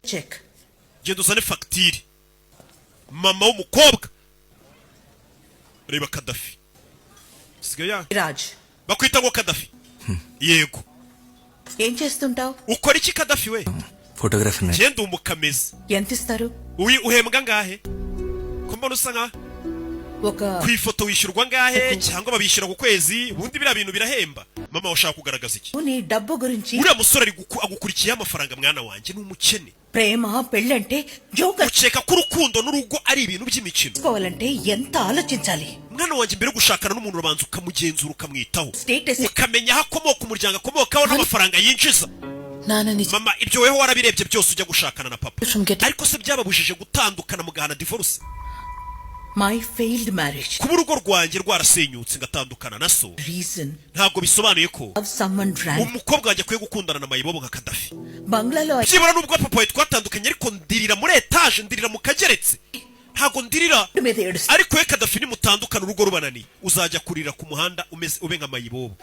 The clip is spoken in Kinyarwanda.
Check. Genda uzane fagitire. Mama w'umukobwa, reba Kadafi sigaye ya Raj. Bakwita ngo Kadafi, yego. ఏం చేస్తుంటావు? Ukora iki, Kadafi we? Photographer. Genda umukamezi. ఎంత ఇస్తారు? Uyi uhembwa angahe, ko mbona usa nka ఒక ku ifoto wishyurwa angahe, cyangwa babishyura ku kwezi? Ubundi biriya bintu birahemba. Mama, ushaka kugaragaza iki? నీ డబ్బు గురించి. Uriya musore ari agukurikiyeho amafaranga, mwana wanjye, ni umukene. ప్రేమ పెళ్ళంటే joker. Ukeka ko urukundo n'urugo ari ibintu by'imikino? చేసుకోవాలంటే ఎంత ఆలోచించాలి. Mwana wanjye, mbere yo gushakana n'umuntu urabanza ukamugenzura, ukamwitaho, Status. ukamenya aho akomoka, umuryango akomokaho n'amafaranga yinjiza. నాన్నని Mama, ibyo weho warabirebye byose ujya gushakana na papa? From getting- Ariko se byababujije gutandukana mugahana divorce? My failed marriage Kuba urugo rwanjye rwarasenyutse ngatandukana na so reason ntabwo bisobanuye ko of someone ran umukobwa wanjye akwiye gukundana na mayibobo nka Kadafi. బంగ్లాలో Byibura nubwo papa we twatandukanye, ariko ndirira muri etaje, ndirira mu kageretse, ntabwo ndirira. మీద ఏడుస్తా. Ariko we Kadafi, nimutandukana urugo rubananiye, uzajya kurira ku muhanda umeze ube nka mayibobo.